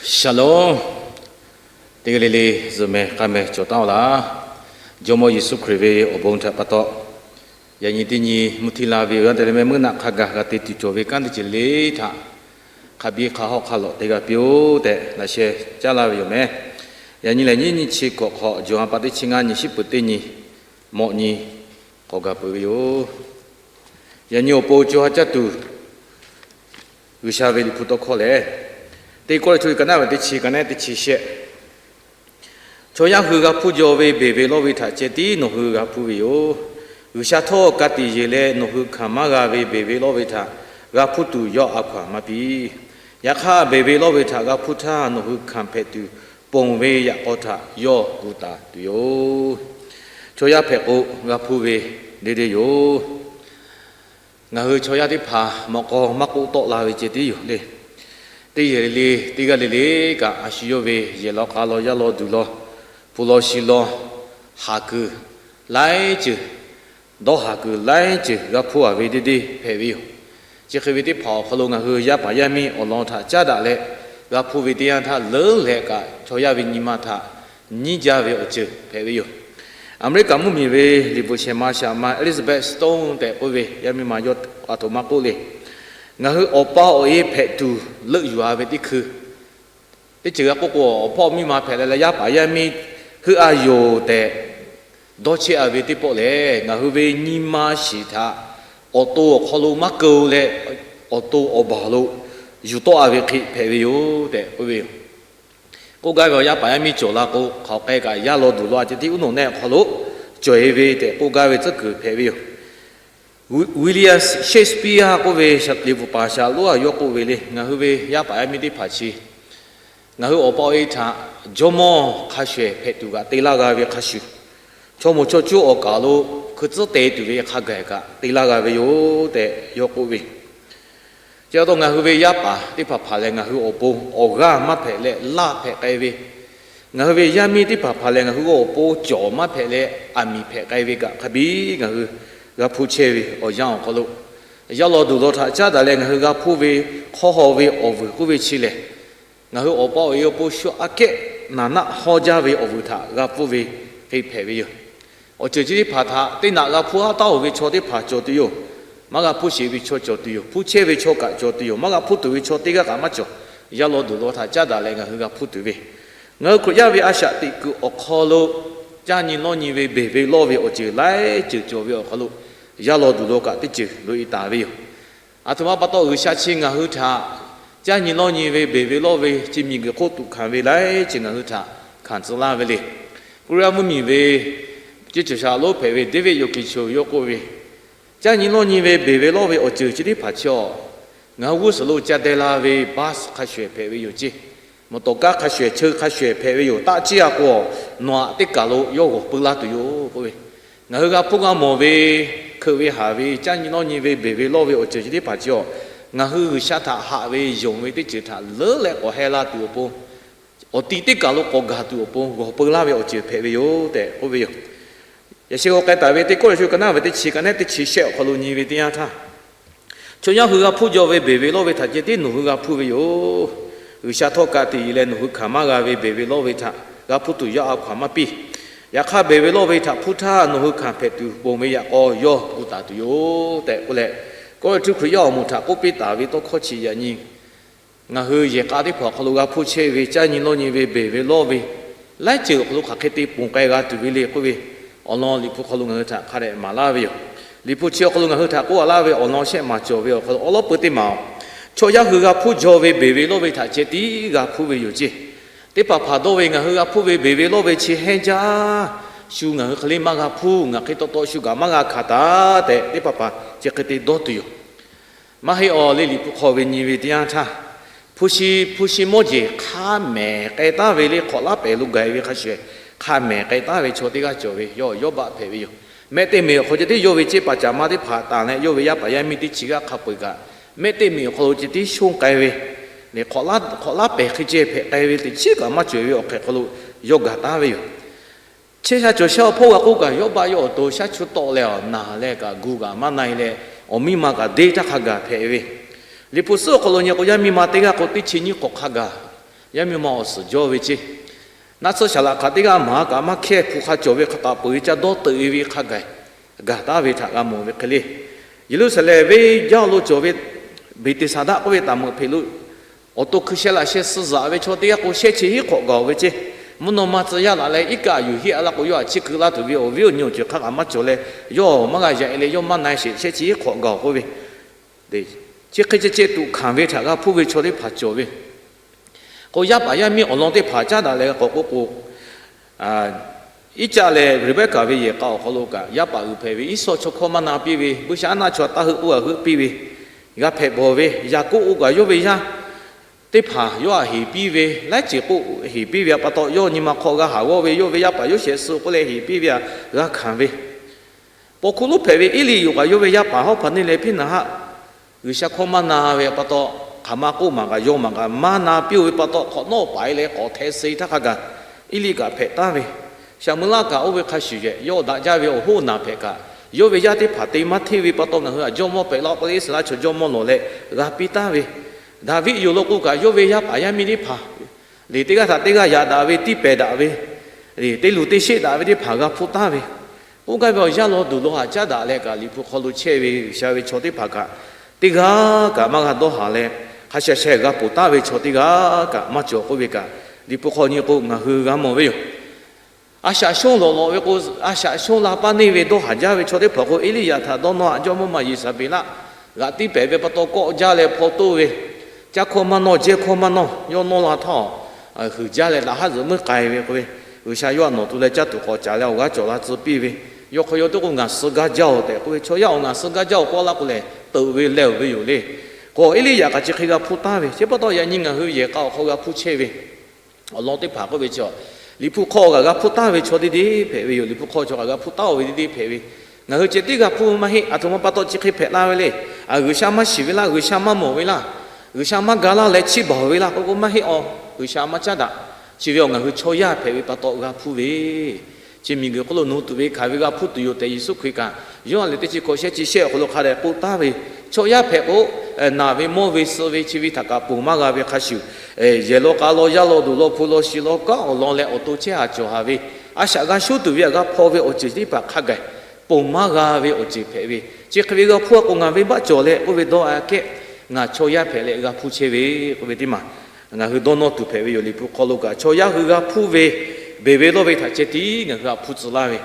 Shalom. Teˇ g'aˇ le le zuhꞈ mehˍ k'a mehˍ cawˬ taˉ-oˬ laˇ. Jawˇmawˇ Yeˍsuˆ Hkriꞈ ve awˬ bon htaꞈ pa taw, yaꞈ nyi teˇ nyi mvuhˇ htiˇ la ve awˬ yanˇ te leh mehˆ meuˇ naˆ hk'a gaˬ g'a te tuˬ cawˬ ve kanˉ teˇ ceuˬ le htaꞈ hk'a biˇ hk'a hawˆ hk'a lawꞈ te g'a piˇ-oˆ tehꞈ laꞈ sheh caˉ laˇ ve yoˬ meh. Yaꞈ nyi lehˬ nyiˇ nyi chi hkawꞈ hk'awꞈ, Jawˬ ha pa teˇ chi ngaˇ nyi shiˉ peuˬ teˇ nyi mawꞈ nyi k'awꞈ gaˬ peuˬ ve yoˬ. Yaꞈ nyi awˬ pon co ha caˇ tuˬ G'uiˬsha ve Liꞈ hpu tawˇ hkawˇ lehˬ, teˇ Kawˇrenˍhtuˆ ka naˉ ve teˇ chi ka naˉ teˇ chi shehˆ. Chaw yaˇ hui g'a hpuˇ jaw ve beˬ ve lawˇ ve htaꞈ ceh tiˉ nawˬ hui g'a hpuˇ ve yoˬ. G'uiˬsha htawˇ ka tiꞈ yeˬ leh nawˬ hui hkanˍ maˇ g'a ve beˬ ve lawˇ ve htaꞈ g'a hpuˇ tuˬ yawˇ a hkaw-anˬ maˇ piˇ. Yaꞈ hk'aˇ, beˬ ve lawˇ ve htaꞈ g'a hpuˇ htaˇ, nawˬ hui hkanˍ hpehꞈ tuˬ ponˬ ve yaꞈ k'aw htaꞈ yawˇ gu taˍ tuˬ yoˬ. Chaw yaˇ hpehꞈ k'o, g'a hpuˇ ve deˇ deˇ yoˬ. Ngaˬ hui chaw yaˇ teˇ hpaˍ mawꞈ k'aw maˇ k'oˆ tawˆ la ve ceh tiˉ yoˬ le. Teˇ yehˬ le le, teˇ g'aˇ le le kaꞈ, a shu yawˇ ve yehˬ law k'a law, yaˇ law duˬ law, hpu law shi law, haˍ kuiˬ laiˉ ceuˬ, dawˇ haˍ kuiˬ laiˉ ceuˬ g'a hpuˇ-a ve deˇ deˇ hpehꞈ ve yoˬ. Chi hk'e ve teˇ hpaˍ awˬ hk'aw lo ngaˬ hui yaˇ paˍ yaˇ miˇ awˬ lawn htaꞈ caˉ daꞈ leh g'a hpuˇ ve teˇ yanˇ htaˇ, leuˉ leh kaꞈ chaw yaˇ ve nyi ma htaꞈ nyiˉ jaˇ ve awˬ ceuˬ hpehꞈ ve yoˬ. Aˍmeˍriˆkaˍ mvuhˇmiˬ ve liꞈ bvuhꞈ shehˍ ma shaˍ ma Elizabeth Stone tehꞈ k'oˆ ve yaˇ miˇ ma yawˇ a htoꞈ ma k'oˆ le. Ngaˬ hui awˬ pa awˬ e hpehꞈ tuˬ leuˆ yuˬ-a ve teˇ hkui, teˇ ceuˬ g'a k'oˆ k'o, awˬ hpawˇ miˇ ma hpehꞈ leh leh yaˇ paˍ yaˇ miˇ heuˆ-a yoˬ tehꞈ dawˇ chehˇ-a ve teˇ pawˆ lehˬ, ngaˬ hui ve nyi ma shiˍ htaꞈ awˬ to awˬ hk'aw lo maˇ keu leh, awˬ to awˬ baˬ lo yuˬ tawˆ-a ve hk'e hpehꞈ ve yoˬ tehꞈ k'oˆ ve yoˬ. K'oˆ gaˇ ve awˬ yaˇ paˍ yaˇ miˇ cawˬ la k'o, hk'aˬ hk'e kaꞈ yaˇ law duˬ law-a ceh tiˉ uˉ nawˬ nehˆ awˬ hk'aw lo cawˬ-e ve tehꞈ k'oˆ gaˇ ve tcuhˉ kuiˬ hpehꞈ ve yoˬ. William Shakespeare k'oˆ ve liꞈ bvuhꞈ paˍ shaˍ lonˉ-a yawˇ k'oˆ ve le, ngaˬ hui ve yaˇ paˍ yaˇ miˇ teˇ hpaˍ chi ngaˬ hui awˬ pa awˬ e htaꞈ jawˇmawˇ hk'a shuˍ ehˍ hpehꞈ tuˬ kaꞈ te laˇ g'a ve hk'a shuˍ, chaw moˍ chaw cuˇ awˬ kaˍ lo hkui tcuhˉ te tuˬ ve hk'a gaˬ kaꞈ te laˇ g'a ve yoˬ tehꞈ yawˇ k'oˆ ve. Chi pa taw ngaˬ hui ve yaˇ paˍ teˇ hpaˍ hpaˍ lehˬ, ngaˬ hui awˬ pon awˬ g'aˇ maˇ hpehꞈ leh laˇ hpehꞈ k'ai ve, ngaˬ hui ve yaˇ miˇ teˇ hpaˍ hpaˍ lehˬ, ngaˬ hui awˬ pon cawˬ maˇ hpehꞈ leh aˬ miˍ hpehꞈ k'ai ve kaꞈ hk'a biˇ ngaˬ hui g'a hpuˇ chehˇ ve awˬ yanˇ awˬ hk'aw lo, yaˇ law duˬ law htaꞈ caˉ daꞈ leh ngaˬ hui g'a hpuˇ ve hk'awˇ haw ve awˬ vuiˬ k'oˆ ve chi lehˬ, ngaˬ hui awˬ pa awˬ e awˬ pon shu aꞈ kehˉ naˍ naˆ hawˇ jaˇ ve awˬ vuiˬ htaꞈ g'a hpuˇ ve hk'e hpehꞈ ve yoˬ. Awˬ ceuˬ chi teˇ hpaˍ htaꞈ teˇ naꞈ g'a hpuˇ haˉ taˉ-oˬ ve chaw teˇ hpaˍ cawˬ tuˬ yoˬ. Maˇ g'a hpuˇ sheˍ ve chaw cawˬ tuˬ yoˬ. Hpuˇ chehˇ ve chaw kaꞈ cawˬ tuˬ yoˬ. Maˇ g'a hpuˇ tuˬ ve chaw teˇ g'aˇ kaꞈ maˇ cawˬ. Yaˇ law duˬ law htaꞈ caˉ daꞈ leh ngaˬ hui g'a hpuˇ tuˬ ve, ngaˬ hui Hkriꞈ yaˇ ve a shaꞈ teꞈ kuiˬ awˬ hk'aw lo caˇ nyi lawˇ nyi ve beˬ ve lawˇ ve awˬ ceuˬ laiˉ ceuˬ cawˬ ve awˬ hk'aw lo, yaˇ law duˬ law kaꞈ teˇ ceuˬ loꞈ-e taˍ ve yoˬ. Aˬ htoꞈ ma pa taw G'uiˬsha chi ngaˬ hui htaꞈ caˇ nyi lawˇ nyi ve beˬ ve lawˇ ve chi miˬguiˬ hk'oˆ tuꞈ hkanˍ ve laiˉ ceuˬ ngaˬ hui htaꞈ hkanˍ tcuh laˇ ve le. Koˇ-e-yaˇ mvuhˇmiˬ ve ceˇ cawˬ shaˍ lonˉ hpehꞈ ve David Yoˬ Keˍ Choˬ yawˇ k'oˆ ve, caˇ nyi lawˇ nyi ve beˬ ve lawˇ ve awˬ ceuˬ chi teˇ hpaˍ chi awˬ, ngaˬ hui g'uˇ suhˍ lo ca deh la ve bus hk'a shuˍ ehˍ hpehꞈ ve yoˬ ceˇ. Mawˬ tawˍ kaˇ hk'a shuˍ ehˍ, cheu hk'a shuˍ ehˍ hpehꞈ ve yoˬ. Taˆ ciˇ-a k'o, nawˬ aꞈ teˇ kaˬ lo yawˇ g'awˬ peu laˇ tuˬ yoˬ k'oˆ ve, ngaˬ hui g'a hpuˇ g'a mawˬ ve, hkeuꞈ ve haˍ ve, caˇ nyi lawˇ nyi ve beˬ ve lawˇ ve awˬ ceuˬ chi teˇ hpaˍ chi awˬ, ngaˬ hui G'uiˬsha htaꞈ haꞈ ve yonˍ ve teˇ ceuˬ htaꞈ leuˉ leh k'awꞈ heh la tuˬ awˬ pon, awˬ ti teˇ kaˬ lo k'awꞈ gaˬ tuˬ awˬ pon g'awˬ peu laˇ ve awˬ ceuˬ hpehꞈ ve yoˬ tehꞈ k'oˆ ve yoˬ. Yaꞈ sheh g'aw k'ai taˍ ve teˇ kawˇ yaꞈ shu ka naˉ ve teˇ chi ka naˉ teˇ chi shehˆ awˬ hk'aw lo nyi ve teˇ yanˇ htaˇ, chaw yaˇ hui g'a hpuˇ jaw ve beˬ ve lawˇ ve htaꞈ ceh tiˉ nawˬ hui g'a hpuˇ ve yoˬ. G'uiˬsha htawˇ ka tiꞈ yeˬ leh nawˬ hui hkanˍ maˇ g'a ve beˬ ve lawˇ ve htaꞈ g'a hpuˇ tuˬ yaˇ a hkaw-anˬ maˇ piˇ. Yaꞈ hk'aˇ, beˬ ve lawˇ ve htaꞈ hpuˇ htaˇ, nawˬ hui hkanˍ hpehꞈ tuˬ ponˬ ve yaꞈ k'aw yawˇ gu taˍ tuˬ yoˬ tehꞈ k'oˆ leh, Kawˇrenˍhtuˆ Hkriꞈ yaˇ awˬ moˍ htaꞈ k'oˆ piˇ taˍ ve tawˇ hkawˇ chi yaꞈ nyi ngaˬ hui yehˬ k'a teˇ hpaˍ awˬ hk'aw lo g'a hpuˇ chehˇ ve caˇ nyi lawˇ nyi ve beˬ ve lawˇ ve laiˉ ceuˬ awˬ hk'aw lo hk'aˬ hk'e te ponˬ k'ai g'a tuˬ ve le k'oˆ ve awˬ lawn Liꞈ hpu hk'aw lo ngaˬ hui htaꞈ hk'a dehꞈ maˍ laˇ ve yoˬ. Liꞈ hpu chi awˬ hk'aw lo ngaˬ hui htaꞈ k'oˆ a laˇ ve awˬ lawn shehˆ maˍ cawˬ ve awˬ hk'aw lo awˉ lawˉ peu teˇ maˍ-oˬ, chaw yaˇ hui g'a hpuˇ jaw ve beˬ ve lawˇ ve htaꞈ ceh tiˉ g'a hpuˇ ve yoˬ ceˇ. Teˇ hpaˍ hpaˍ dawˇ ve ngaˬ hui g'a hpuˇ ve beˬ ve lawˇ ve chi hehnˇ jaˇ, shu ngaˬ hui hk'e le maˇ g'a hpuˇ, ngaˬ hk'e taw taw shu gaˬ maˇ g'a hkanˍ taˍ tehꞈ, teˇ hpaˍ hpaˍ chi hk'e te dawˇ tuˬ yoˬ. Maˇ heˆ, awˬ le Liꞈ hpu hk'aw ve nyi ve teˇ yanˇ htaˇ, hpu shi hpu shi mawˇ jeˬ hk'a mehˍ k'ai taˉ ve le, hk'awꞈ laˉ pehˍ lo gaˬ-e ve hk'a shuˍ, hk'a mehˍ k'ai taˍ ve chaw teˇ g'aˇ cawˬ ve yawˇ Yawˇbaˆ hpehꞈ ve yoˬ. Mehˆ teˇ meꞈ awˬ hk'aw ceh tiˉ yawˇ ve ceˇ paˍ caˍ ma teˇ hpaˍ tanˍ leh, yawˇ ve yaˇ paˍ yaˇ miˇ teˇ chi g'aˇ hk'a peu-eˬ kaꞈ, mehˆ teˇ meꞈ awˬ hk'aw lo ceh tiˉ shonˇ k'ai ve, hk'awꞈ laˉ pehˍ hk'e ceh hpehꞈ k'ai ve teꞈ chiˉ kaꞈ maˇ cawˬ ve awˬ hk'ehꞈ hk'aw lo yawˇ gaˬ taˉ ve yoˬ. Chehˇ sha cawˬ sha awˬ hpawˇ g'a k'oˆ kaꞈ, Yawˇbaˆ yawˇ awˬ to shaˉ chu tawˆ leh awˬ naˬ leh kaꞈ gu kaꞈ maˇ na-e leh, awˬ miˇ ma kaꞈ deˇ htaˇ hk'a gaˬ hpehꞈ ve. Liꞈ hpu suhˉ awˬ hk'aw lo nyi k'o, yaˇ miˇ ma teˇ g'aˇ k'o teˇ chi nyiˇ hk'awꞈ hk'a gaˬ Yaˇ miˇ ma awˬ suhˍ jawˇ ve ceˇ. Naˆ tsuhˇ saˍ laꞈ hk'aˬ teˇ g'aˇ maˍ a kaꞈ maˇ hkehˇ, hpu hk'a cawˬ ve hk'a kaꞈ peuˬ ve ca dawˇ teuꞈ e ve hk'a gaˬ gaˬ taˍ ve htaꞈ g'a mawˬ ve hk'e le. Yeˍruˆsaˍlehnˍ venˇ jaˇ lo cawˬ ve Beˍteˍsaˍdaˆ k'oˆ ve taˍ meuꞈ hpeꞈ lo awˬ to hkui sheh laꞈ sheh suh zaꞈ ve chaw teˇ g'aˇ k'o, shehˇ chi hiˉ hk'awꞈ gaˬ ve ceˇ. Mvuhˇ naw ma tcuh yaˇ laꞈ leh iˉ kaˆ yuˬ hiˆ a la k'o, yawˇ htaꞈ chiˇ keu laˇ tuˬ ve awˬ viˉ awˬ nyi awˬ ceuˬ hk'a kaꞈ maˇ cawˬ leh, yawˇ maˇ g'a yaꞈ e leh yawˇ maˇ na sheˍ, shehˇ chi hiˉ hk'awꞈ gaˬ k'oˆ ve. Chi hk'e ceh ceh tuꞈ hkanˍ ve htaꞈ g'a hpuˇ ve chaw teˇ hpaˍ cawˬ ve k'o, yaˇ paˍ yaˇ miˇ awˬ lawn teˇ hpaˍ caˉ daꞈ leh k'awꞈ k'oˆ k'o, Iˉcaˆ leh Reˍbeˍkaˍ ve yehˬ k'a awˬ hk'aw lo kaꞈ yaˇ paˍ uiˍ hpehꞈ ve Eˇsawˇ chaw hkawˇ maˇ na piˇ ve, buiˇshaˆaˉnaˆ chaw taˇ heuˆ k'oˆ a heuˆ piˇ ve, g'a hpehꞈ bawˬ ve Yaˍkoˆ oˇ kaꞈ yawˇ ve yaˇ teˇ hpaˍ yawˇ htaꞈ heˍ piˇ ve, laiˉ ceuˬ k'oˆ heˍ piˇ ve pa taw, yawˇ nyi ma hk'aw g'a haˍ g'awˇ ve, yawˇ ve yaˇ paˍ Yoˇsehꞈ suh k'oˆ leh heˍ piˇ ve htaꞈ g'a hkanˍ ve, paw hkuˇ lonˉ hpehꞈ ve Eˇliˆ yoˬ kaꞈ yawˇ ve yaˇ paˍ Hawˉhpaˍneˇ leh Hpiˇnaˍhaˆ G'uiˬsha hkawˇ maˇ na ve pa taw, hk'aˬ ma k'oˆ maˬ kaꞈ yaw maˬ kaꞈ maˇ na piˇ-oˬ ve pa taw, hk'awꞈ nawˉ paˍ e leh k'awꞈ hteh suh e htaˇ hk'a gaˬ, Eˇliˆ kaꞈ hpehꞈ taˍ ve, Shaˍmuˍlaˆ kaꞈ oˇ ve hk'a shuˍ yehˬ yawˇ daꞈ jaˇ ve awˬ hoˉ naˬ hpehꞈ kaꞈ, yawˇ ve yaˇ teˇ hpaˍ te maˇ hteˇ ve pa taw, ngaˬ hui htaꞈ jawˇmawˇ hpehꞈ laˇ k'oˆ leh Iˉsaˍreˍlaˆ chaw jawˇmawˇ lawˬ leh g'a piˇ taˍ ve, Daˍviˆ yoˬ lo k'o kaꞈ, yawˇ ve yaˇ paˍ yaˇ miˇ teˇ hpaˍ liꞈ teˇ g'aˇ htaꞈ teˇ g'aˇ yaꞈ daꞈ ve, tiˇ pehˍ daꞈ ve, teˇ luˬ teˇ sheˆ daꞈ ve teˇ hpaˍ g'a hpuˇ taˍ ve, oˇ gaˇ ve awˬ yanˇ law duˬ law haꞈ caˉ daꞈ leh kaꞈ, Liꞈ hpu hk'aw lo chehˇ ve G'uiˬsha ve chaw teˇ hpaˍ kaꞈ, teˇ g'aˇ kaꞈ maˇ g'a dawˇ haˍ leh, hk'a sha sha g'a ponˬ taˍ ve chaw teˇ g'aˇ kaꞈ maˇ cawˬ k'oˆ ve kaꞈ, Liꞈ hpu hk'aw nyi k'o ngaˬ hui g'a mawˬ ve yoˬ. A shaꞈ shonˇ lawˬ lawꞈ ve k'o, a shaꞈ shonˇ la paˇ neˇ ve dawˇ haˍ jaˇ ve chaw teˇ hpaˍ k'o, Eˇliˇyaꞈ htaꞈ dawˇ nawˇ haꞈ jawˇmawˇ maˇ Yeˍsaˍbeˍlaˆ g'aꞈ tiˇ pehˍ ve pa taw kawˆ jaˇ leh hpaw toˇ ve, caˇ hkawˇ maˇ nawˇ, jehˇ hkawˇ maˇ nawˇ, yawˇ nawˇ la htaˇ, huiˍ jaˇ leh laꞈ haˉ zuhꞈ meuˇ k'ai ve k'oˆ ve, G'uiˬsha yawˇ htaꞈ nawˬ tu leh caˇ tuˬ k'awꞈ caˍ leh awˬ g'aˇ cawˬ la tcuh piˇ ve, yawˇ hk'aw yawˇ teˇ k'o ngaˬ suh gaˇ jaˇ-oˬ tehꞈ k'oˆ ve, chaw yaˇ-oˬ, ngaˬ suh gaˇ jaˇ-oˬ k'oˆ laˇ k'o lehˬ, teuꞈ ve leh-oˬ ve yoˬ le. K'o Eˇliˇyaꞈ kaꞈ chi hk'e g'a hpuˇ taˍ ve, chi pa taw yaꞈ nyi ngaˬ hui yehˬ k'a awˬ hk'aw g'a hpuˇ chehˇ ve awˬ lawn teˇ hpaˍ k'oˆ ve chi, Liꞈ hpu hk'aw kaꞈ g'a hpuˇ taˍ ve chaw teˇ deˇ hpehꞈ ve yoˬ. Liꞈ hpu hk'aw chaw kaꞈ g'a hpuˇ taˍ-oˬ ve teˇ deˇ hpehꞈ ve, ngaˬ hui ceh tiˉ g'a hpuˇ maˇ heˆ. Aˬ htoꞈ ma pa taw chi hk'e hpehꞈ la ve le. G'uiˬsha maˇ shiˍ ve laˇ, G'uiˬsha maˇ mawˬ ve laˇ, G'uiˬsha maˇ ga laˇ leh chiˇ baˬ ve laˇ k'oˆ k'o maˇ heˆ-oˬ. G'uiˬsha maˇ caˉ daꞈ. Chi ve awˬ ngaˬ hui chaw yaˇ hpehꞈ ve pa taw g'a hpuˇ ve, chi miˬguiˬ hk'oˆ lo nawˬ hui tuꞈ ve hkanˍ ve g'a hpuˇ tuˬ yoˬ tehꞈ Yeˍsuˆ Hkriꞈ kaꞈ, Yoˇhanˬ liꞈ teˇ chi hkawꞈ shehˆ chi shehˆ awˬ hk'aw lo hk'a dehꞈ k'oˆ taˍ ve, chaw yaˇ hpehꞈ k'o, naˬ ve mawˇ ve suh ve chi ve htaꞈ kaꞈ ponˬ maˇ g'a ve hk'a shuˍ, yehˬ law k'a law, yaˇ law duˬ law, hpu law shi law, kanˉ awˬ lawn leh awˬ to chehˇ haˍ cawˬ haˍ ve, a shaꞈ g'a shuˉ tuˬ ve htaꞈ g'a hpaw ve awˬ ceuˬ teˇ hpaˍ hk'a gaˬ ponˬ maˇ g'a ve awˬ ceuˬ hpehꞈ ve, chi hk'e ve g'a hpuˇ a k'o ngaˬ venˇbaˆ cawˬ leh k'oˆ ve dawˇ a kehˉ, ngaˬ chaw yaˇ hpehꞈ leh g'a hpuˇ chehˇ ve k'oˆ ve teˇ maˬ ngaˬ hui dawˇ nawˇ tuˬ hpehꞈ ve yoˬ. Liꞈ hpu hk'aw lo kaꞈ chaw yaˇ hui g'a hpuˇ ve, beˬ ve lawˇ ve htaꞈ ceh tiˉ ngaˬ hui htaꞈ hpuˇ tcuh laˇ ve,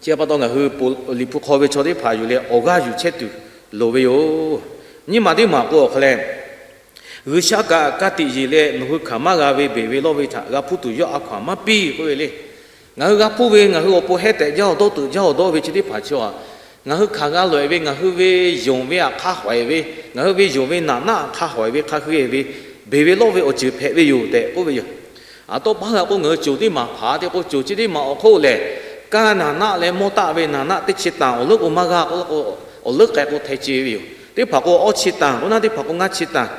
chi pa taw ngaˬ hui Liꞈ hpu hk'aw ve chaw teˇ hpaˍ yuˬ leh awˬ g'aˇ yuˬ chehˇ tuˬ loˍ ve yoˬ. Nyiˇ maˬ teˇ maˬ k'o awˬ hk'aw leh, G'uiˬsha kaꞈ ka tiꞈ yeˬ leh nawˬ hui hkanˍ maˇ g'a ve beˬ ve lawˇ ve htaꞈ g'a hpuˇ tuˬ yawˇ a hkaw-anˬ maˇ piˇ k'oˆ ve le. Ngaˬ hui g'a hpuˇ ve, ngaˬ hui awˬ pon heh tehꞈ jaˇ awˬ dawˇ teuꞈ jaˇ awˬ dawˇ ve chi teˇ hpaˍ chi a, ngaˬ hui hkanˍ g'a lawˬ-e ve, ngaˬ hui ve yonˍ ve htaꞈ hk'a hawehˬ ve, ngaˬ hui ve yonˍ ve naˍ naˆ htaꞈ hk'a hawehˬ ve hk'a hui-e ve, beˬ ve lawˇ ve awˬ ceuˬ hpehꞈ ve yoˬ tehꞈ k'oˆ ve yoˬ. Aˬ tawˇ pa g'a k'o, ngaˬ hui coˬ teˇ maˬ hpaˍ te k'o, coˬ chi teˇ maˬ awˬ hk'oˆ lehˬ, kaˇ naˍ naˆ leh mawˇ taˆ ve naˍ naˆ teˇ chi tanˬ awˬ leuˉ k'o maˇ g'a k'oˆ la k'o, awˬ leuˉ k'ai k'o hteh ce ve yoˬ. Teˇ hpaˍ k'o awˇ chi tanˬ k'oˆ naˉ, teˇ hpaˍ k'o ngaˇ chi tanˬ,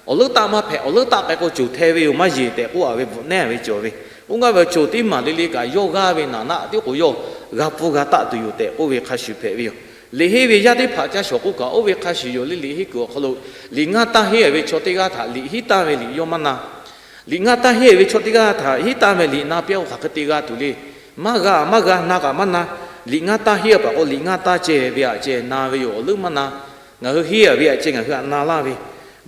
awˬ leuˉ taˆ maˇ hpehꞈ, awˬ leuˉ taˆ k'ai k'o coˬ hteh ve yoˬ maˇ yeˬ tehꞈ k'oˆ a ve bvuhꞈ nehˇ ve cawˬ ve. Oˇ gaˇ ve coˬ teˇ maˬ le le kaꞈ yawˇ g'aˇ ve naˍ naˆ tiˉ k'o yawˇ g'a hpuˇ g'a taˆ tuˬ yoˬ tehꞈ k'oˆ ve hk'a shuˍ hpehꞈ ve yoˬ. Liꞈ henˇ ve yaˇ teˇ hpaˍ caˇ shawˍ k'oˆ kaꞈ oˇ ve hk'a shuˍ yoˬ le. Liꞈ henˇ kuiˬ awˬ hk'aw lo liꞈ ngaˇ taˇ henˇ ve chaw teˇ g'aˇ htaꞈ liꞈ hiˉ taˍ ve liꞈ yawˇ maˇ na. Liꞈ ngaˇ taˇ henˇ ve chaw teˇ g'aˇ htaꞈ hiˉ taˍ ve liꞈ na piˇ-a k'o, hk'aˬ hk'e te g'a tuˬ le. Maˇ g'a, maˇ g'a, na kaꞈ maˇ na. Liꞈ ngaˇ taˇ henˇ a pa k'o, liꞈ ngaˇ taˇ ceh ve htaꞈ ceh na ve yoˬ. Awˬ leuˉ maˇ na. Ngaˬ hui henˇ a ve htaꞈ ceh ngaˬ hui htaꞈ na laˇ ve,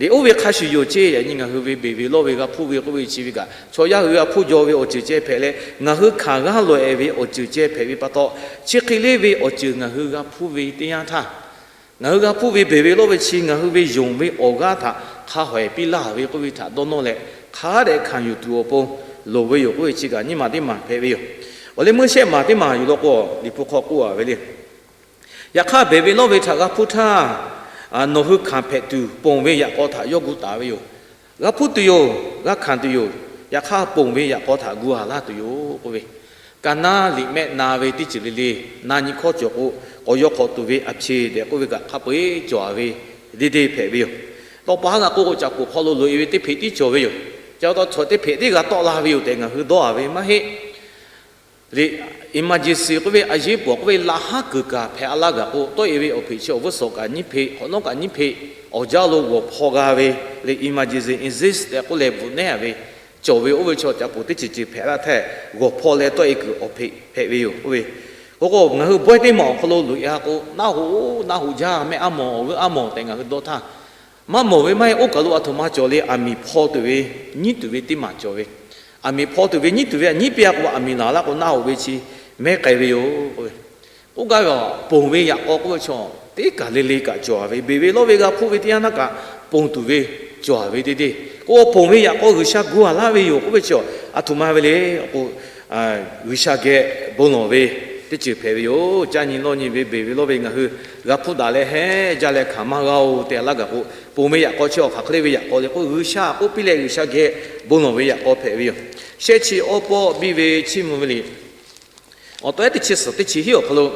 liꞈ oˇ ve hk'a shuˍ yoˬ ceˇ. Yaꞈ nyi ngaˬ hui ve beˬ ve lawˇ ve g'a hpuˇ ve k'oˆ ve chi ve kaꞈ, chaw yaˇ hui g'a hpuˇ jaw ve awˬ ceuˬ ceh hpehꞈ leh, ngaˬ hui hkanˍ g'aˇ lawˬ-e ve awˬ ceuˬ ceh hpehꞈ ve pa taw, chi hk'e le ve awˬ ceuˬ ngaˬ hui g'a hpuˇ ve teˇ yanˇ htaˇ, ngaˬ hui g'a hpuˇ ve beˬ ve lawˇ ve chi ngaˬ hui ve yonˍ ve awˬ g'aˇ htaꞈ hk'a hawehˬ piˇ laˇ ve k'oˆ ve htaꞈ dawˇ nawˇ leh, hk'a dehꞈ hkanˍ yuˬ tuˬ awˬ pon loˍ ve yoˬ k'oˆ ve chi kaꞈ nyiˇ maˬ teˇ maˬ hpehꞈ ve yoˬ. Awˬ leh meuˇ shehˆ maˬ teˇ maˬ yuˬ law k'o, Liꞈ hpu hk'aw k'oˆ a ve le. Yaꞈ hk'aˇ, beˬ ve lawˇ ve htaꞈ g'a hpuˇ htaˇ, nawˬ hui hkanˍ hpehꞈ tuˬ ponˬ ve yaꞈ k'aw htaꞈ yawˇ gu taˍ ve yoˬ. G'a hpuˇ tuˬ yoˬ, g'a hkanˍ tuˬ yoˬ. Yaꞈ hk'aˇ, ponˬ ve yaꞈ k'aw htaꞈ gu a laˇ tuˬ yoˬ k'oˆ ve, ka naˉ liꞈ mehˆ na ve teˇ ceuˬ le le, na nyi hkawˇ cawˬ k'o, k'awꞈ yaw hk'awꞈ tuˬ ve a hpeꞈ tehꞈ k'oˆ ve kaꞈ hk'a peu eˬ cawˬ a ve, deˇ deˇ hpehꞈ ve yoˬ. Tawˇ pa haˉ g'a k'oˆ k'o, caꞈ poˍ hk'aw lo loꞈ-e ve teˇ hpeꞈ tiˉ cawˬ ve yoˬ. Ca taw chaw teˇ hpeꞈ tiˉ g'a tawˆ la ve yoˬ tehꞈ ngaˬ hui dawˇ a ve maˇ heˆ. Liꞈ emergency k'oˆ ve, a yeˉ paw k'oˆ ve, laꞈ haˉ kuiˬ kaꞈ hpehꞈ a laˇ gaˬ k'o, tawˆ-e ve awˬ hpeꞈ chi awˬ vuˉ suhˍ kaꞈ nyiˇ hpeꞈ, hk'awꞈ nawˉ kaꞈ nyiˇ hpeꞈ, awˬ jaˇ lo g'awˬ hpaw g'a ve le, emergency exit tehꞈ k'oˆ leh bvuhꞈ nehˉ a ve cawˬ ve, oˇ ve chaw caꞈ poˍ teˇ ceuˬ ceuˬ hpehꞈ la htehꞈ g'awˬ hpaw leh tawˆ e kuiˬ awˬ hpeꞈ hpehꞈ ve yoˬ. Oˇ ve k'o k'o ngaˬ hui bawehˇ teˇ maˬ awˬ hk'aw lo loꞈ e ha k'o, naˆ hoꞈ naˆ hoꞈ jaˇ, mehˆ aˉ mawˬ awˬ g'euˆ aˉ mawˬ tehꞈ ngaˬ hui dawˇ htaˇ, maˇ mawˬ ve maˇ heˆ. Oˇ kaˬ lo a htoꞈ ma cawˬ le, aˬ miˍ hpaw tuˬ ve, nyiˉ tuˬ ve teˇ maˬ cawˬ ve. Aˬ miˍ hpaw tuˬ ve, nyiˉ tuˬ ve, nyiˉ piˇ a k'o aˬ miˍ laˬ laˇ k'o naˆ hoꞈ ve chi mehˉ k'ai ve yoˬ. K'oˆ gaˇ ve a, ponˬ ve yaꞈ k'aw k'oˆ ve chaw teˇ kaˬ le le kaꞈ cawˬ ve, beˬ ve lawˇ ve g'a hpuˇ ve teˇ yanˇ htaˇ kaꞈ ponˬ tuˬ ve cawˬ ve teˇ deˇ. K'o ponˬ ve yaꞈ k'aw G'uiˬsha gu a laˇ ve yoˬ k'oˆ ve chaw, a htoꞈ ma ve le k'o, G'uiˬsha geh bon lawˬ ve teˇ ceuˬ hpehꞈ ve yoˬ. Caˇ nyi lawˇ nyi ve beˬ ve lawˇ ve ngaˬ hui g'a hpuˇ daꞈ leh heˉ jaˇ leh hkanˍ maˇ g'a oˬ tehꞈ laˇ gaˬ k'o, ponˬ ve yaꞈ k'aw chi awˬ hk'aˬ hk'e le ve yaꞈ k'aw le k'o, G'uiˬsha k'oˆ piˇ leh G'uiˬsha geh bon lawˬ ve yaꞈ k'aw hpehꞈ ve yoˬ. Shehˆ chi awˇ pawˆ biˇ ve chiˇ mvuh ve liꞈ awˬ tawehˉ teˇ chi suhˍ teˇ chi hiˉ awˬ hk'aw lo,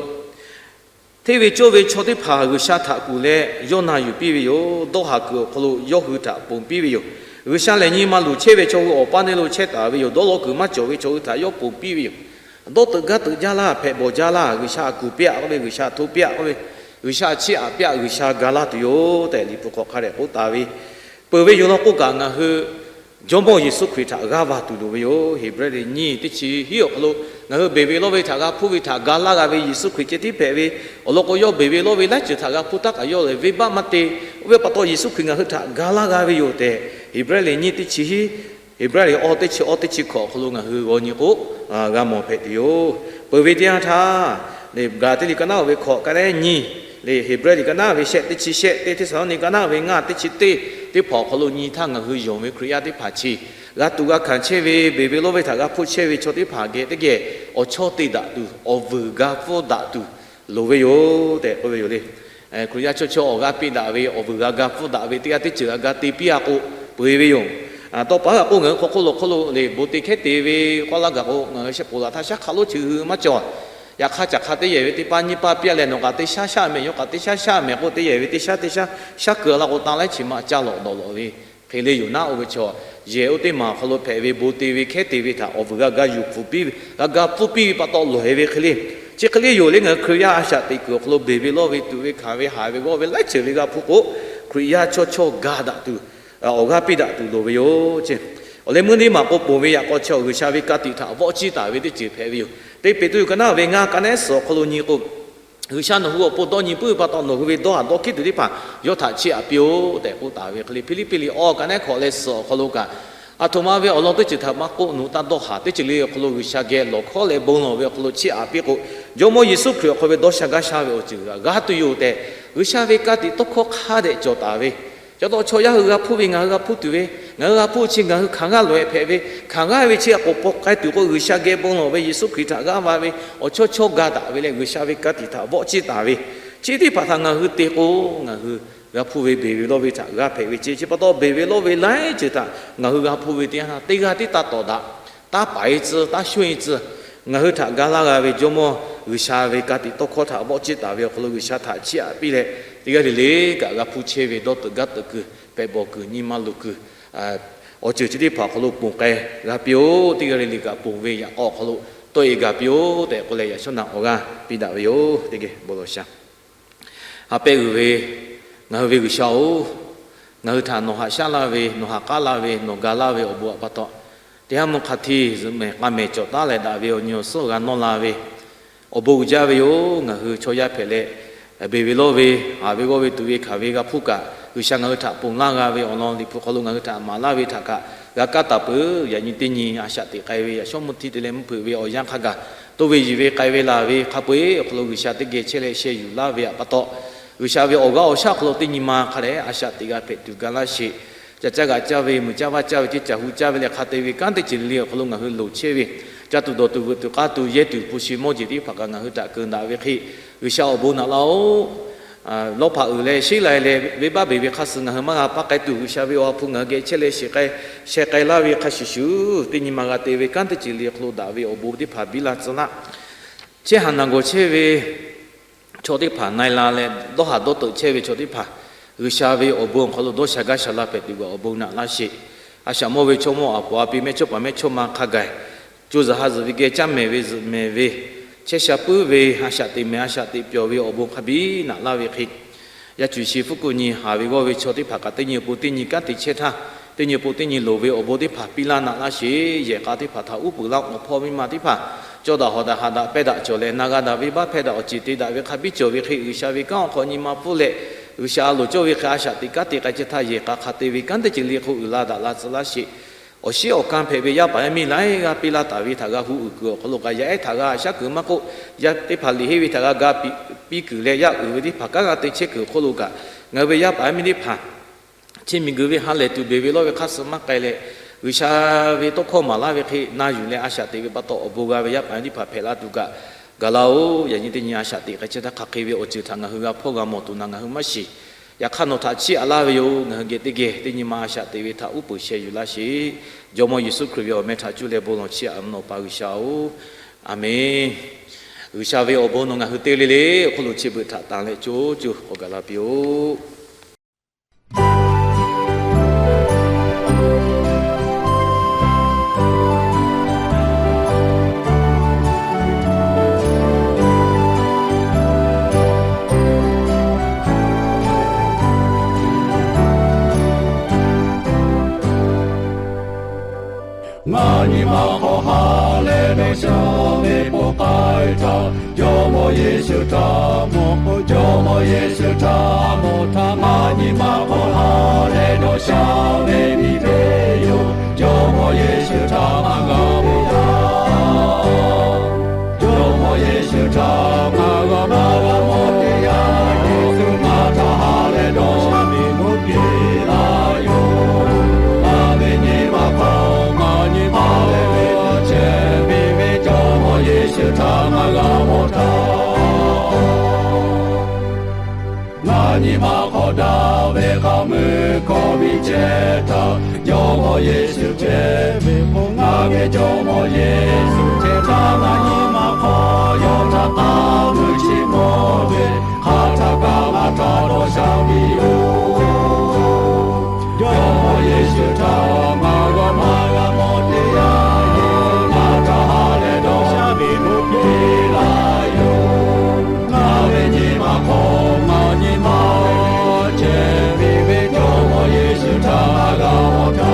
hteˇ ve cawˇ ve chaw teˇ hpaˍ G'uiˬsha htaꞈ kuˬ leh yawˇ na yuˬ piˇ ve yoˬ. Dawˇ haˍ kuiˬ awˬ hk'aw lo yawˇ hui htaꞈ ponˬ piˇ ve yoˬ. G'uiˬsha lehˬ nyi ma luˬ chehˇ ve chaw hui awˬ paˇ neˇ lo chehˇ taˍ ve yoˬ. Dawˇ law kuiˬ maˇ cawˬ ve chaw hui htaꞈ yawˇ ponˬ piˇ ve yoˬ. Dawˇ teuꞈ gaˇ teuꞈ jaˇ laˇ, hpehꞈ bawˬ jaˇ laˇ, G'uiˬsha kuˬ piˇ aꞈ k'oˆ ve, G'uiˬsha hto piˇ aꞈ k'oˆ ve, G'uiˬsha chiˇ aꞈ piˇ aꞈ, G'uiˬsha ga laˇ tuˬ yoˬ tehꞈ Liꞈ hpu hk'aw hk'a dehꞈ k'oˆ taˍ ve. Peuˬ ve yoˬ law k'oˆ kaꞈ ngaˬ hui Jawˇmawˇ Yeˍsuˆ Hkriꞈ htaꞈ g'aˇ va tuˬ loˍ ve yoˬ. Heˍbrehˇ liꞈ nyiˇ teˇ chi hiˉ awˬ hk'aw lo ngaˬ hui beˬ ve lawˇ ve htaꞈ g'a hpuˇ ve htaꞈ ga laˇ g'a ve Yeˍsuˆ Hkriꞈ ceh tiˉ hpehꞈ ve awˬ lawn k'o, yawˇ beˬ ve lawˇ ve laiˉ ceuˬ htaꞈ g'a hpuˇ taˉ kaꞈ yawˇ lehˬ venˇbaˆ maˇ te. Oˇ ve pa taw Yeˍsuˆ Hkriꞈ ngaˬ hui htaꞈ ga laˇ g'a ve yoˬ tehꞈ Heˍbrehˇ liꞈ nyiˇ teˇ chi hiˉ, Heˍbrehˇ liꞈ awˇ teˇ chi awˇ teˇ chi hkawꞈ awˬ hk'aw lo ngaˬ hui g'aw nyi k'o, g'a mawˬ hpehꞈ tuˬ yoˬ. Peuˬ ve teˇ yanˇ htaˇ, Gaˍlaˍtiˆ liꞈ ka naˉ oˇ ve hkawꞈ ka naˉ nyiˇ, le Heˍbrehˇ liꞈ ka naˉ ve shehˆ teˇ chi shehˆ, teˇ Hteˇsaˍlawˇniˆ ka naˉ ve ngaˇ teˇ chi teˇ, teˇ hpaˍ awˬ hk'aw lo nyi htaˇ ngaˬ hui yonˍ ve Hkriꞈ yaˇ teˇ hpaˍ chi g'a tuꞈ g'a hkanˍ chehˇ ve, beˬ ve lawˇ ve htaꞈ g'a hpuˇ chehˇ ve chaw teˇ hpaˍ geh teˇ geh awˬ chawˇ te daꞈ tuˬ, awˬ vuiˬ ga pfuhˇ daꞈ tuˬ loˍ ve yoˬ tehꞈ k'oˆ ve yoˬ le. Hkriꞈ yaˇ chaw chaw awˬ g'aˇ piˇ daꞈ ve, awˬ vuiˬ g'a ga pfuhˇ daꞈ ve, teˇ g'aˇ teˇ ceuˬ g'a ga te piˇ a k'o, peu eˬ ve yoˬ. Tawˇ paˉ g'a k'oˆ ngaˬ hui hk'aw hk'oˆ lo hk'oˆ lo le bon te hkehˉ te ve k'oˆ laˇ gaˬ k'o, ngaˬ hui shehˆ k'oˍ laˬ htaˇ shaˉ hk'aˆ lonˉ chi hui maˇ cawˬ. Yaꞈ hk'aˇ caꞈ hk'a teˇ yehˬ ve teˇ paˇ nyiˇ paˇ piˇ a leh nawˬ kaꞈ teˇ shaˉ shaˉ mehˍ, yawˇ kaꞈ teˇ shaˉ shaˉ mehˍ k'o, teˇ yehˬ ve teˇ shaˉ teˇ shaˉ shaˉ keu laˇ k'o, taˇ laiˉ chi ma caˇ lawꞈ dawˬ lawꞈ ve hk'e le yoˬ naˉ. Oˇ ve chaw yehˬ oˇ teˇ maˬ awˬ hk'aw lo hpehꞈ ve bon te ve hkehˉ te ve htaꞈ awˬ vuiˬ g'a ga yuˬ pfuhˍ piˇ ve, g'a ga pfuhˇ piˇ ve pa taw lawˬ heh ve hk'e le. Chi hk'e le yoˬ le, ngaˬ hui Hkriꞈ yaˇ a shaꞈ teꞈ kuiˬ awˬ hk'aw lo beˬ ve lawˇ ve tuꞈ ve hkanˍ ve haˍ ve g'awˇ ve laiˉ ceuˬ ve g'a hpuˇ k'o, Hkriꞈ yaˇ chaw chaw ga daꞈ tuˬ, awˬ g'aˇ piˇ daꞈ tuˬ loˍ ve yoˬ ce. Awˬ leh meuˇ teˇ maˬ k'o ponˬ ve yaꞈ k'aw chi G'uiˬsha ve ka tiꞈ htaꞈ vawˆ ciˇ taˍ ve teˇ ceuˬ hpehꞈ ve yoˬ. Teˇ Peˍtruˆ ka naˉ ve ngaˇ ka naˉ suhˍ awˬ hk'aw lo nyi k'o, G'uiˬsha nawˬ hui awˬ pon dawˇ nyi puiˉ ve pa taw nawˬ hui ve dawˇ haˍ dawˇ hkiˉ tuˬ teˇ hpaˍ yawˇ htaꞈ chiˇ aꞈ piˇ-oˆ tehꞈ k'oˆ taˍ ve hk'e le, Hpiˇliˇpiˆ liꞈ awˇ ka naˉ hkawꞈ leh suhˍ awˬ hk'aw lo kaꞈ, a htoꞈ ma ve awˬ lawn teˇ ceuˬ htaꞈ maˇ k'oˆ, nawˬ hui taˇ dawˇ haˍ, teˇ ceuˬ le awˬ hk'aw lo G'uiˬsha geh lawˬ hkawˉ leh bon lawˬ ve awˬ hk'aw lo chiˇ aꞈ piˇ k'o, Jawˇmawˇ Yeˍsuˆ Hkriꞈ awˬ hk'aw ve dawˇ sha gaˇ sha ve awˬ ceuˬ g'a tuˬ yoˬ tehꞈ, G'uiˬsha ve ka tiꞈ tawˇ hkawˇ hk'a dehꞈ cawˬ taˍ ve. Ca taw chaw yaˇ hui g'a hpuˇ ve ngaˬ hui g'a hpuˇ tuˬ ve, ngaˬ hui g'a hpuˇ chi ngaˬ hui hkanˍ g'aˇ loꞈ-e hpehꞈ ve, hkanˍ g'aˇ ve chi a k'oˍ pawˆ k'ai tuˬ k'o, G'uiˬsha geh bon lawˬ ve Yeˍsuˆ Hkriꞈ htaꞈ g'aˇ va ve awˬ chawˇ chawˇ ga daꞈ ve leh G'uiˬsha ve ka tiꞈ htaꞈ vawˆ ciˇ taˍ ve, chi teˇ hpaˍ htaꞈ ngaˬ hui te k'o, ngaˬ hui g'a hpuˇ ve beˬ ve lawˇ ve htaꞈ g'a hpehꞈ ve ce. Chi pa taw beˬ ve lawˇ ve laiˉ ceuˬ htaꞈ ngaˬ hui g'a hpuˇ ve teˇ yanˇ htaˇ teˇ g'aˇ tiˉ taˇ tawˍ daꞈ, taˇ paˍ-e tcuh, taˇ shonˇ-e tcuh. Ngaˬ hui htaꞈ ga laˇ g'a ve Jawˇmawˇ G'uiˬsha ve ka tiꞈ tawˇ hkawˇ htaꞈ vawˆ ciˇ taˍ ve awˬ hk'aw lo G'uiˬsha htaꞈ chiˇ aꞈ piˇ leh, teˇ g'aˇ le le kaꞈ g'a hpuˇ chehˇ ve dawˇ teuꞈ gaˇ teuꞈ kuiˬ, hpehꞈ bawˬ kuiˬ, nyi ma luˬ kuiˬ, awˬ ceuˬ chi teˇ hpaˍ awˬ hk'aw lo ponˬ k'ai g'a piˇ-oˆ. Teˇ g'aˇ le le kaꞈ ponˬ ve yaꞈ k'aw awˬ hk'aw lo tawˆ-e g'a piˇ-oˆ tehꞈ k'oˆ leh, yaꞈ shawˉ naꞈ awˬ g'aˇ piˇ daꞈ ve yoˬ. Teˇ geh bon lawˬ sha. Ha pehˇ uiˍ ve ngaˬ hui ve G'uiˬsha-oˬ, ngaˬ hui htaꞈ nawˬ haꞈ shaˉ laˇ ve, nawˬ haꞈ k'aˉ laˇ ve, nawˬ ga laˇ ve awˬ bon awˬ pa taw, teˇ haˉ mvuhˇ hk'a htiˇ zuhꞈ mehˍ k'a mehˍ cawˬ taˉ leh daꞈ ve awˬ nyi awˬ suhˉ g'a nawˇ la ve awˬ bon uiˍ jaˇ ve yoˬ. Ngaˬ hui chaw yaˇ hpehꞈ leh, beˬ ve lawˇ ve, haˍ ve g'awˇ ve tuꞈ ve hkanˍ ve g'a hpuˇ kaꞈ, G'uiˬsha ngaˬ hui htaꞈ ponˬ laˇ g'a ve awˬ lawn Liꞈ hpu hk'aw lo ngaˬ hui htaꞈ maˍ laˇ ve htaꞈ kaꞈ g'a kaˇ taˍ peuˬ. Yaꞈ nyi teˇ nyi a shaꞈ teꞈ k'ai ve yaꞈ shawˉ mvuhˇ htiˇ te leh mvuhˇ hpeuꞈ ve awˬ yanˇ hk'a gaˬ, toˇ ve yiˬ ve k'ai ve laˬ ve hk'a peu-eˬ awˬ hk'aw lo G'uiˬsha teˇ geh chehˇ leh sheh yuˬ laˇ ve pa taw, G'uiˬsha ve awˬ g'aˇ awˬ shaˉ hk'aw lo teˇ nyi ma hk'a dehꞈ a shaꞈ teꞈ g'a hpehꞈ tuˬ ga laˇ sheˍ. Ca caˇ g'aꞈ caˇ ve, muiˬ caˇ vaˇ caˇ ve, ceˇ caˬ hu caˇ ve leh hk'a te ve kanˉ teˇ ceuˬ le le awˬ hk'aw lo ngaˬ hui loˍ chehˇ ve, ca tuˬ dawˬ tuˬ veuꞈ tuˬ k'aˇ tuˬ yehˇ tuˬ hpu shi mawˇ jeˬ teˇ hpaˍ kaꞈ ngaˬ hui htaꞈ keunˍ daꞈ ve hk'e, G'uiˬsha awˬ bon naꞈ laˇ-oˆ. Lawˇ hpaꞈ uiˍ leh sheˉ lai leh venˇbaˆ beˬ ve hk'a suh ngaˬ hui maˇ g'a paˇ k'ai tuˬ, G'uiˬsha ve awˬ ha hpu ngaˬ hui geh chehˇ leh shiˍ k'ai, sheh k'ai laˇ ve hk'a shuˍ shuˍ, teˇ nyi ma g'a te ve kanˉ teˇ ceuˬ le awˬ hk'aw lo daꞈ ve awˬ bon teˇ hpaˍ biˇ la tcuh laˇ. Chehˇ haˍ naˬ gawˬ chehˇ ve chaw teˇ hpaˍ na-e la leh, dawˇ haˍ dawˇ teuꞈ chehˇ ve chaw teˇ hpaˍ, G'uiˬsha ve awˬ bon awˬ hk'aw lo dawˇ sha gaˇ sha la hpehꞈ tuˬ ve awˬ bon naꞈ laˇ sheˍ. A shaꞈ mawˇ ve chaw mawˇ a paˍ a pi mehˇ chawˇ paˍ mehˇ chawˇ ma hk'a gaˬ, co zuhˬ ha zuhˬ ve geh caˇ mehˍ ve zuhꞈ mehˍ ve, chehˇ sha puiˉ ve, a shaꞈ teꞈ mehˍ a shaꞈ teꞈ pyawˬ ve awˬ bon hk'a biˇ naꞈ laˇ ve hk'e, Yaˇ cuˬ shi hpu kuˆ nyi haˍ ve g'awˇ ve chaw teˇ hpaˍ kaꞈ teˇ nyi pon teˇ nyi kanˉ te chehˇ htaˇ, teˇ nyi pon teˇ nyi loˍ ve awˬ bon teˇ hpaˍ piˇ laˇ naꞈ laˇ sheˍ. Yehˬ k'a teˇ hpaˍ htaꞈ uˉ peunˍ laˇ-oˆ. Awˬ hpawˇ miˇ ma teˇ hpaˍ cawˇ daꞈ hawˍ daꞈ haꞈ daꞈ pehˇ daꞈ cawˬ leh, na g'a daꞈ ve baˆ hpehˇ daꞈ awˬ ceˬ te daꞈ ve hk'a biˇ cawˬ ve hk'e, G'uiˬsha ve kanˉ awˬ hk'aw nyi ma pfuhˇ leh, G'uiˬsha a loˍ cawˇ ve hk'e a shaꞈ teꞈ kanˉ te k'ai chehˇ htaˇ, yehˬ k'a hk'a te ve kanˉ teˇ ceuˬ le hk'oˆ uiˍ la daꞈ la tcuh laˇ sheˍ. Awˬ shiˉ awˬ kan hpehꞈ ve yaˇ paˍ yaˇ miˇ laiˉ g'aˇ piˇ laˇ taˍ ve htaꞈ g'a hu uiˍ kuiˬ awˬ hk'aw lo kaꞈ, yaˇ ehˉ htaꞈ g'a shaˉ kuiˬ maˇ k'oˆ, yaˇ teˇ hpaˍ liꞈ henˇ ve htaꞈ g'a ga piˇ kuiˬ leh, yaˇ uiˍ ve teˇ hpaˍ kanˉ g'a te chehˇ kuiˬ awˬ hk'aw lo kaꞈ, ngaˬ hui ve yaˇ paˍ yaˇ miˇ teˇ hpaˍ chi miˬguiˬ ve ha lehˬ tuˬ beˬ ve lawˇ ve hk'aˇ suh maˇ k'ai leh, G'uiˬsha ve tawˇ hkawˇ maˍ laˇ ve hk'e na yuˬ leh a shaꞈ teꞈ ve pa taw, awˬ bon g'a ve yaˇ paˍ yaˇ miˇ teˇ hpaˍ hpehꞈ la tuˬ kaꞈ gaˬ laˇ-oˆ. Yaꞈ nyi teˇ nyi a shaꞈ teꞈ k'ai chehˇ htaˇ, hk'aˬ hk'e ve awˬ ceuˬ htaꞈ ngaˬ hui g'a hpawˇ g'a mawˬ tuˬ naˬ ngaˬ hui maˇ shiˍ. Yaꞈ hk'aˇ, nawˬ htaꞈ chiˇ aꞈ laˇ ve yoˬ. Ngaˬ hui geh teˇ geh teˇ nyi ma a shaꞈ teꞈ ve htaꞈ uˉ peunˍ sheh yuˬ laˇ sheˍ. Jawˇmawˇ Yeˍsuˆ Hkriꞈ ve awˬ meh htaꞈ cuˇ leh bon lawˬ chiˇ aꞈ ve Awˬ pa G'uiˬsha-oˬ, Aˍmenˍ. G'uiˬsha ve awˬ bon nawˬ ngaˬ hui te le le awˬ hk'oˆ lo chi beuꞈ htaꞈ tanˍ leh co co k'awꞈ gaˬ la piˇ-oˆ. Ngaˬ nyi ma hk'aw ha leh dawˇ sha ve po k'ai htaˇ, Jawˇmawˇ Yeˍsuˆ htaꞈ mawˬ k'o, Jawˇmawˇ Yeˍsuˆ htaꞈ mawˬ htaˇ, ngaˬ nyi ma hk'aw ha leh dawˇ sha ve miˬ hpehꞈ yoˬ. Jawˇmawˇ Yeˍsuˆ htaꞈ maˇ g'a mawˬ yaˇ, Jawˇmawˇ Yeˍsuˆ htaꞈ maˇ g'a maˇ g'a mawˬ teˇ yanˇ, Yeˍsuˆ ngaˬ htaꞈ ha leh dawˇ sha ve mawˬ piˇ laˇ yoˬ. Ngaˬ ve nyi ma hk'aw ngaˬ nyi ma leh ve chehˇ ve ve Jawˇmawˇ Yeˍsuˆ htaꞈ maˇ g'a mawˬ htaˇ, ngaˬ nyi ma hk'aw daꞈ ve hk'a meuˇ hkawˇ ve chehˇ htaˇ, Jawˇmawˇ Yeˍsuˆ chehˇ ve k'o, ngaˬ ve Jawˇmawˇ Yeˍsuˆ chehˇ htaˇ, ngaˬ nyi ma hk'aw yawˇ htaꞈ taˇ mui chi mawˇ ve hk'a htaˇ kaꞈ ngaˬ htaꞈ dawˇ sha piˇ yoˬ. Jawˇmawˇ Yeˍsuˆ htaꞈ maˇ g'a maˇ g'a mawˬ teˇ yanˇ, ngaˬ htaꞈ ha leh dawˇ sha ve mawˬ piˇ laˇ yoˬ. Ngaˬ ve nyi ma hk'aw ngaˬ nyi ma chehˇ ve ve Jawˇmawˇ Yeˍsuˆ htaꞈ maˇ g'a mawˬ htaˇ,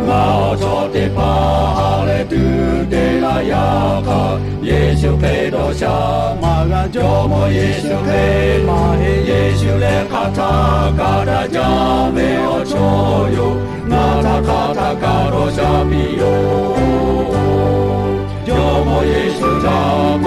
ngaˬ awˬ chawˇ teˇ hpaˍ ha leh tuˬ te laˇ yaˇ hk'aˇ, Yeˍsuˆ Hkriꞈ dawˇ sha maˇ g'a. Jawˇmawˇ Yeˍsuˆ Hkriꞈ maˇ heˆ. Yeˍsuˆ leh hk'a htaˇ kaꞈ daꞈ jaˇ ve awˬ chawˇ yoˬ. Ngaˬ htaꞈ hk'a htaˇ kaꞈ dawˇ sha piˇ yoˬ. Jawˇmawˇ Yeˍsuˆ htaꞈ